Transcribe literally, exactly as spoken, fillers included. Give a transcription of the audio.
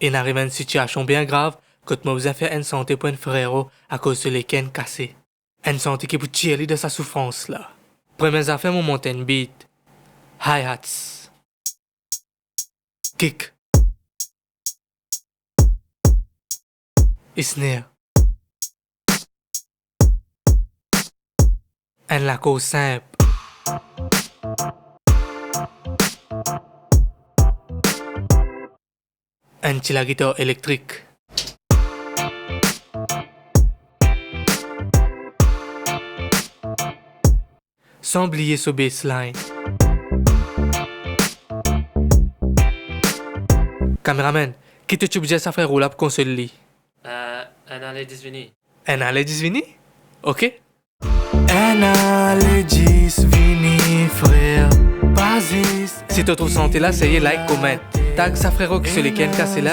Inn ariv enn sitiasion bien grav kot mo bizin fer enn sante pou enn frero akoz so leker inn kase. Enn sante ki pou tir li dan sa soufrans la. Premie zafer mo mont enn beat. Hi-hats. Kick. Snare. Enn lakor sinp. Enn ti lagitar elektrik. San bliye so bassline. Kameramenn, ki to ti pou dir sa frero la pou konsol li? Euh, enn ale dis vini. Enn ale dis vini? Ok. Enn ale dis vini, frer, pa zis. Si to trouv sante la serye, like, comment. Tag sa frero ki so leker inn kase la